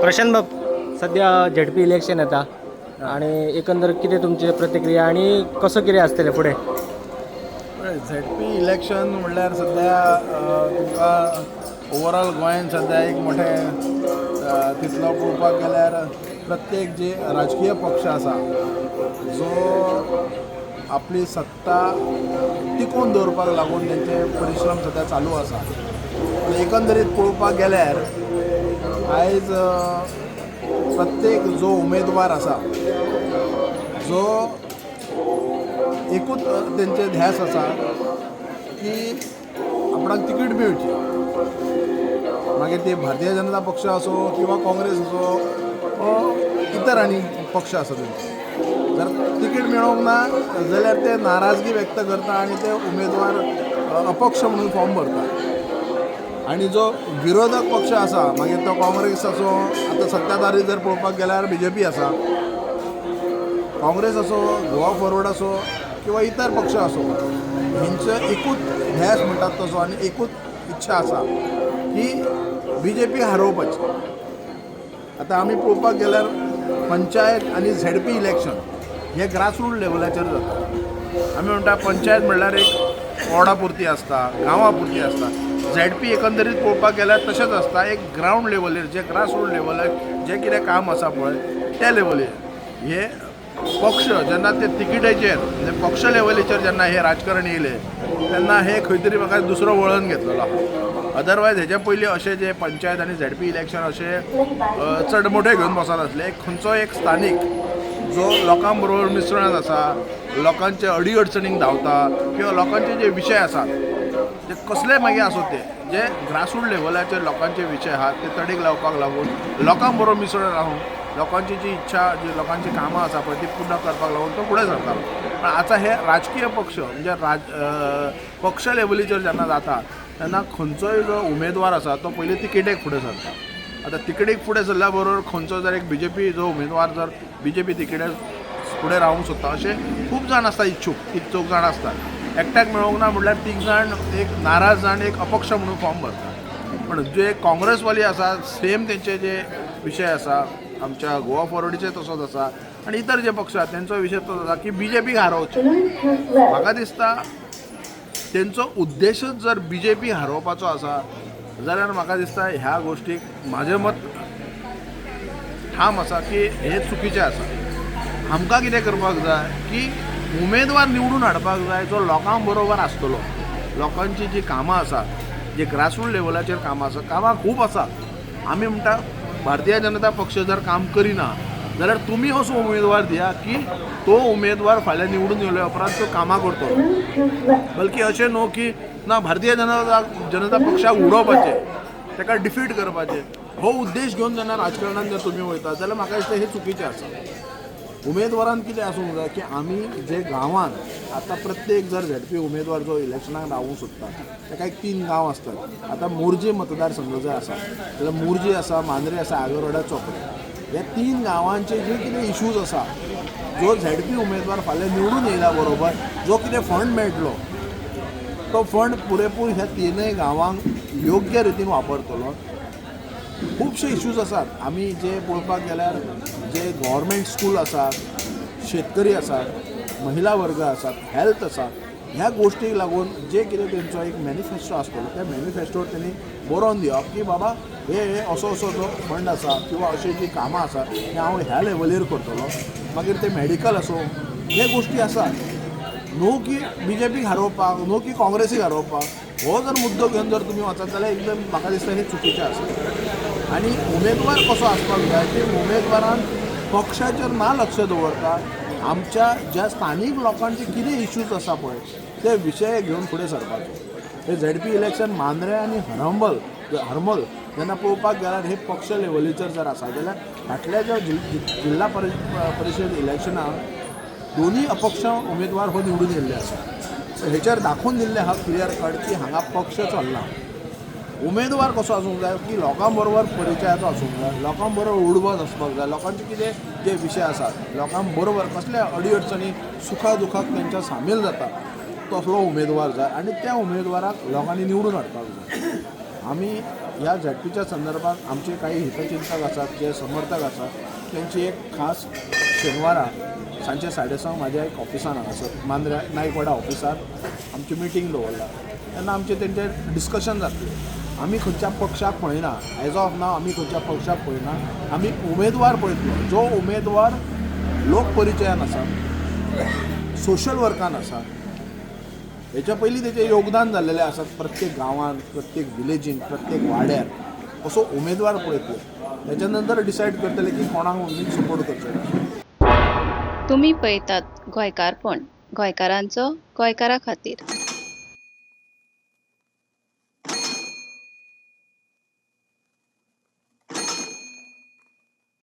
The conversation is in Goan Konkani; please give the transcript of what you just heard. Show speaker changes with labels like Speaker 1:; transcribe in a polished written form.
Speaker 1: प्रशांत बाब, सध्या झेडपी इलेक्शन येता आणि एकंदर कितें तुमची प्रतिक्रिया आणि कसो कितें आसतलें फुडें?
Speaker 2: झेडपी इलेक्शन म्हणल्यार सद्या तुमकां ओवरऑल गोंयान सद्या एक मोठें तितलो पळोवपाक गेल्यार प्रत्येक जे राजकीय पक्ष आसा जो आपली सत्ता टिकोवन दवरपाक लागून तेंचे परिश्रम सद्या चालू आसा. पूण एकंदरीत पळोवपाक गेल्यार आयज प्रत्येक जो उमेदवार आसा जो एकूच तेंचे ध्यास आसा की आपणाक तिकीट मेळची, मागीर ते भारतीय जनता पक्ष आसूं किंवा काँग्रेस आसूं वो इतर आनी पक्ष आसा तेंचे, जर तिकीट मेळोंक ना जाल्यार ते नाराजगी व्यक्त करता आनी ते उमेदवार अपक्ष म्हणून फॉर्म भरता. आनी जो विरोधक पक्ष आसा, मागीर तो काँग्रेस आसूं, आतां सत्ताधारी जर पळोवपाक गेल्यार बीजेपी आसा, काँग्रेस आसूं, गोवा फॉरवर्ड आसूं किंवा इतर पक्ष आसूं, हेंचो एकूच ध्यास म्हणटात तसो आनी एकूच इच्छा आसा की बीजेपी हारोवपाची. आतां आमी पळोवपाक गेल्यार पंचायत आनी झेडपी इलेक्शन हे ग्रासरूट लेवलाचेर जाता. आमी म्हणटा पंचायत म्हणल्यार एक वॉर्डा पुरती आसता, गांवा पुरती आसता. झेडपी एकंदरीत पळोवपाक गेल्यार तशेंच आसता, एक ग्रावंड लेवलीर जे ग्रासरूट लेवलार जें कितें काम आसा पळय त्या लेवलीर हे पक्ष जेन्ना ते तिकिटेचेर म्हणजे पक्ष लेवलीचेर जेन्ना हे राजकारण येयलें तेन्ना हे खंय तरी म्हाका दुसरो वळण घेतलेलो आहा. अदरवायज हेच्या पयलीं अशें जे पंचायत आनी झेडपी इलेक्शन अशें चड मोठे घेवन बसनासले. एक खंयचो एक स्थानीक जो लोकां बरोबर मिसळत आसा, लोकांचे अडी अडचणींक धांवता किंवा लोकांचे जे विशय आसात ते कसले मागीर आसूं ते जे ग्रासरूट लेवलाचेर लोकांचे विशय आहात ते तडीक लावपाक लागून लोकां बरोबर मिसळून रावून लोकांची जी इच्छा, जी लोकांची कामां आसा पळय ती पूर्ण करपाक लागून तो फुडें सरतालो. पण आतां हे राजकीय पक्ष म्हणजे पक्ष लेवलीचेर जेन्ना जाता तेन्ना खंयचोय जो उमेदवार आसा तो पयलीं तिकेटेक फुडें सरता. आतां तिकेटीक फुडें सरल्या बरोबर खंयचो जर एक बीजेपी जो उमेदवार जर बीजेपी तिकेटीक फुडें रावंक सोदता अशें खूब जाण आसता, इच्छूक तीग चौग जाण आसतात. एकट्याक मेळोंक ना म्हणल्यार तीग जाण एक नाराज जाण एक अपक्ष म्हणून फॉर्म भरता. पण जे काँग्रेसवाली आसा सेम तेंचे जे विशय आसा, आमच्या गोवा फॉरवर्डीचे तसोच आसा आनी इतर जे पक्ष आसा तेंचो विशय तसोच आसा की बीजेपीक हारोवचें. म्हाका दिसता तेंचो उद्देशच जर बीजेपी हारोवपाचो आसा जाल्यार म्हाका दिसता ह्या गोश्टीक म्हाजें मत ठाम आसा की हें चुकीचें आसा. आमकां कितें करपाक जाय की उमेदवार निवडून हाडपाक जाय जो लोकां बरोबर आसतलो, लोकांची जी कामां आसा, जे ग्रासरूट लेवलाचेर कामां आसा, कामां खूब आसा. आमी म्हणटा भारतीय जनता पक्ष जर काम करिना जाल्यार तुमी असो उमेदवार दिया की तो उमेदवार फाल्यां निवडून येयल्या उपरांत तो कामां करतलो, बल्कि अशें न्हू की ना भारतीय जनता पक्षाक उडोवपाचें, ताका डिफीट करपाचें हो उद्देश घेवन जेन्ना राजकारणान जर तुमी वयता जाल्यार म्हाका दिसता हें चुकीचें आसा. उमेदवारान कितें आसूंक जाय की आमी जे गांवांत आतां प्रत्येक जर झेडपी उमेदवार जो इलेक्शनाक रावूंक सोदता ताका एक 3 गांव आसतात. आतां मोरजी मतदारसंघ जर आसा जाल्यार मोरजी आसा, मांद्रे आसा, आगरवाडा, चोपडें, ह्या 3 गांवांचे जे कितें इशूज आसा जो झेडपी उमेदवार फाल्यां निवडून येयल्या बरोबर जो कितें फंड मेळटलो तो फंड पुरेपूर ह्या 3 गांवांक योग्य रितीन वापरतलो. खुबशे इशूज आसात. आमी जे पळोवपाक गेल्यार जे गव्हर्मेंट स्कूल आसात, शेतकरी आसात, महिला वर्ग आसात, हेल्थ आसा, ह्या गोश्टीक लागून जे कितें तेंचो एक मॅनिफेस्टो आसतलो त्या मॅनिफेस्टोर तेणी बरोवन दिवप की बाबा हे असो असो जो फंड आसा किंवा अशी जी कामां आसा ती हांव ह्या लेवलीर करतलो. मागीर ते मॅडिकल आसूं, हे गोश्टी आसात. न्हू की बीजेपीक हारोवपाक, न्हू की काँग्रेसीक हारोवपाक, हो जर मुद्दो घेवन जर तुमी वचत जाल्यार एकदम म्हाका दिसता हें चुकीचें आसा. आनी उमेदवार कसो आसपाक जाय की उमेदवारान पक्षाचेर ना लक्ष दवरता आमच्या ज्या स्थानीक लोकांचे कितें इश्यूज आसा पळय ते विशय घेवन फुडें सरपाचो. हे झेडपी इलेक्शन मांद्रे आनी हरमल जेन्ना पळोवपाक गेल्यार हे पक्ष लेवलीचेर जर आसा जाल्यार फाटल्या ज्या जिल्हा परिशद इलेक्शनाक दोनूय अपक्ष उमेदवार हो निवडून येयल्ले आसा. हेचेर दाखोवन दिल्लें आहा क्लियर कट की हांगा पक्ष चलना. उमेदवार कसो आसूंक जाय की लोकां बरोबर परिचयाचो आसूंक जाय, लोकां बरोबर उडबस आसपाक जाय, लोकांचे कितें जे विशय आसात लोकां बरोबर कसले अडी अडचणी सुखा दुखाक तेंच्या सामील जाता तसलो उमेदवार जाय आनी त्या उमेदवाराक लोकांनी निवडून हाडपाक जाय. आमी ह्या झेडपीच्या संदर्भात आमचे काही हितचिंतक आसात, जे समर्थक आसात, तेंची एक खास शेनवारा सांजचे 6:30 म्हाज्या एक ऑफिसान हांगासर मांद्र्या नायकवाडा ऑफिसार आमची मिटींग दवरला. तेन्ना आमचें तेंचें डिस्कशन जातलें. आमी खंयच्या पक्षाक पळयना, एज ऑफ नाव आमी खंयच्या पक्षाक पळयना, आमी उमेदवार पळयतलो जो उमेदवार लोक परिचयान आसा, सोशल वर्कान आसा, हेच्या पयलीं तेचें योगदान जाल्लेलें आसा प्रत्येक गांवांत, प्रत्येक विलेजीन, प्रत्येक वाड्यार, असो उमेदवार पळयतले. तेच्या नंतर डिसायड करतले की कोणाक आमी सपोर्ट करचो.
Speaker 3: तुमी पळयतात गोंयकारपण, गोंयकारांचो गोंयकारा खातीर.